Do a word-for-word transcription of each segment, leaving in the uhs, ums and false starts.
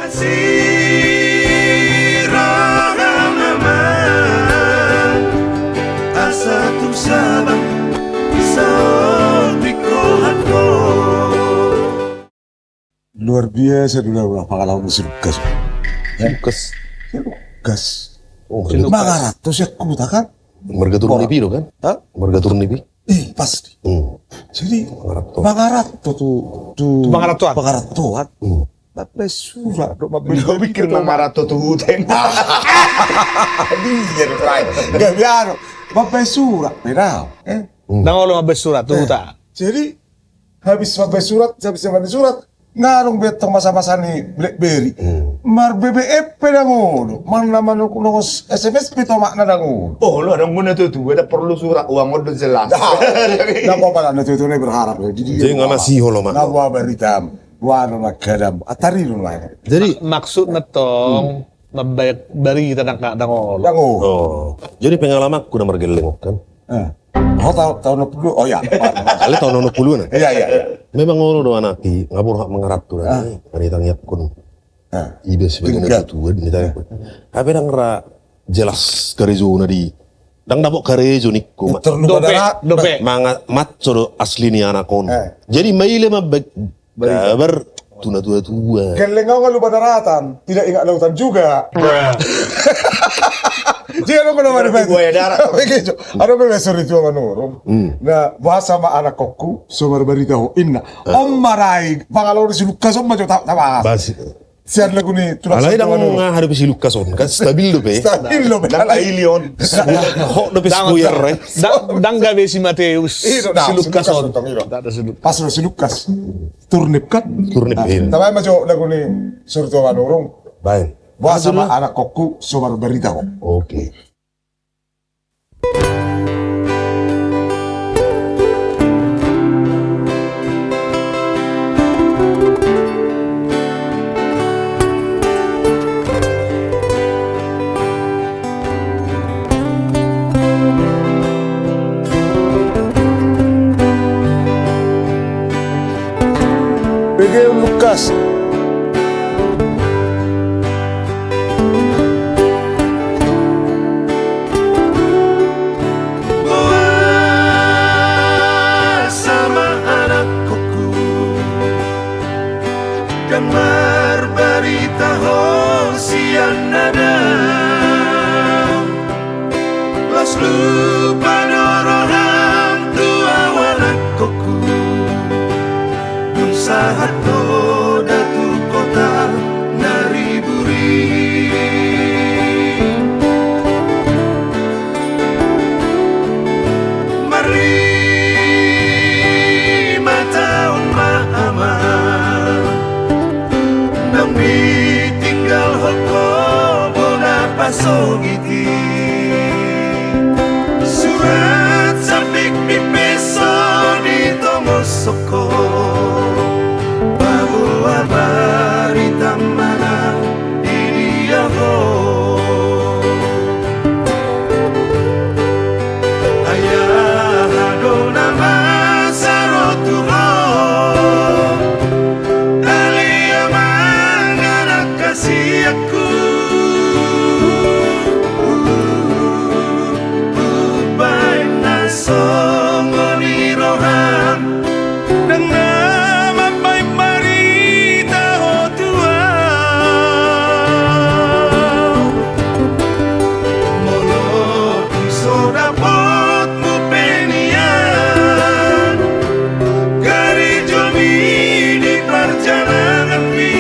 Sirang amang, asa tung sabang saotik rohangku. Luar biasa do na pangalaman ni si Lukas. Si Lukas. Si Lukas. Oh, si Lukas. Mangaranto sian huta kan? Marga Turun Ipi do kan? Hah? Marga Turun Ipi. Eh, pasti. Hmm. Jadi mangaranto. Mangaranto tu, tu, tu mangarantoan. Mangarantoan. Hmm. Mambaen surat do, mambaen. Kau pikir mangaranto tu huta? Dia do, Bray. Nggak biasa. Mambaen surat, beda. Eh? Hmm. Ndang olo mambaen surat tu huta. Jadi habis mambaen surat, habis mambaen surat, nga adong be tong masa-masa ni BlackBerry. Hmm. Mar-B B M pe ndang olo, mar na manongos S M S pe tu omakna ndang olo. Oh, olo, adong guna tu, tu, ada perlu surat, uang on do jelas. Nah, jadi, na pola na tu, tu, na berharap ya. Jadi, jadi nga masih olo, Mak. Na boha barita, boha na gadam, atari do, Mak. Jadi maksudna tong, hmm, mambaen barita ndang, ndang olo. Ndang olo. Oh. Jadi pengalamanku na margelleng on kan. Eh. Oh, taon, taon onom pulu, oh ya. Alai taon onom pulu na. Iya, iya, iya. Memang olo do anak i, nga borhat mangaranto na. Ah. Kan ditangiangkon. Ah. Iba sebagai na tua, ditangiangkon. Tapi ndang ra jelas karejona di. Ndang dapot karejo ningku. Dope, dope. Manga-, mansai do asli ni anak on. Eh. Jadi maila mambaen kabar tu na tua-tua. Gelleng au nga lupa daratan, tidak ingat lautan juga. Dia lo kena mana? Berarti buaya darat. Begitu. Ada be sori tua Manurung. Hmm. Na boha ma anakkonku, so marbarita ho, inna. Ah. On ma ra i, pangalaman ni si Lukas on ma jo ta-, tabahas. Basi. Sian lagu ni tulang. Alai ndang nga hadupi si Lukas on, kan stabil dope. Stabil dope. Ndang kaili on. Hot dope si Buyer, eh. Ndang, ndang gabe si Mateus. Iya, si Lukas on. Pas do si Lukas. Turnip kan? Turnip, iya. Tabaen ma jo lagu ni sori tua Manurung. Baen. Boha ma anakkonku, so marbarita ho. Oke. Bege Lukas. Boasa ma anakkonku, ndang marbarita ho sian na dao. Las lupa do roham tu au anakkonku, dung sahat ho da tu kota na riburi. Marlima taon ma amang, naung ditinggalhon ho bona pasogit i. Surat sapikpik pe so ditongoshon ho, paboa barita manang di dia ho. Ai aha do na masa ro tu ho, ale amang anak hasianku. Umbaen na songon i roham, ndang na mambaen barita ho tu au. Molo tung so dapot muse pe nian karejomi di parjalananmi,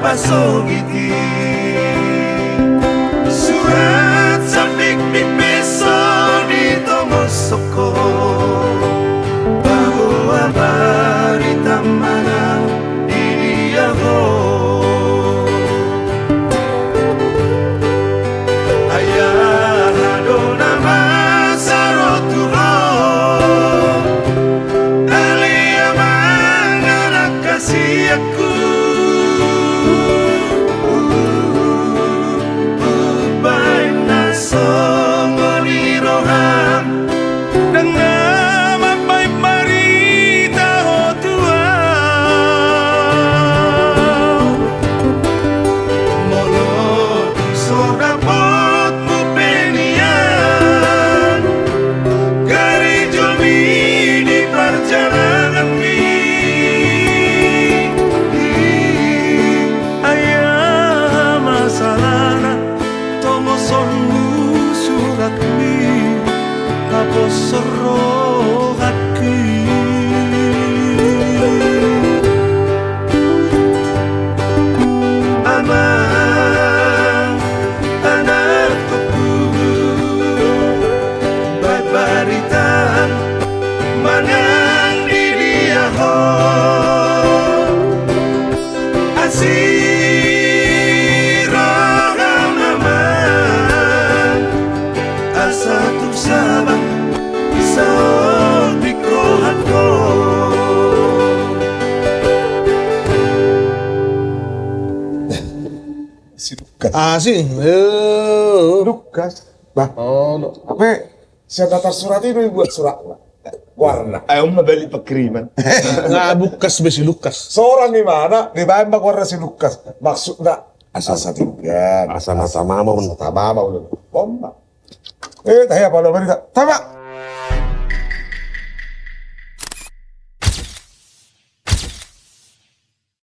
pasogit i. Surat sambikbik pe so ditongos ho, paboa barita manang di dia ho. Ai aha do na masa ro tu ho, ale amang anak hasianku. Umbahen na songon i roham, ndang na mambahen barita ho tu ahu. Molo tung so dapot pe nian karejomi di parjalananmi, ai aha masalahna, tongoson do suratmi, tapos rohangki. Amang, anak tubu, bahen barita manang di dia ho. Asi roham amang, asa tung sabar saotik rohangku. Si Lukas. Ah, si, eh. Lukas. Bah. Oh, no. Ape sian na tarsurat i do dibuat suratna. Goarna. Ai on ma balik pengkiriman. Nga bukas be si Lukas. Sorang imana, dibaen ma goarna si Lukas. Maksudna asa, asa tinggal. Asa na tama ma on. Asa tama ma on. On ma. Eh, tahe apa lo barita? Tama.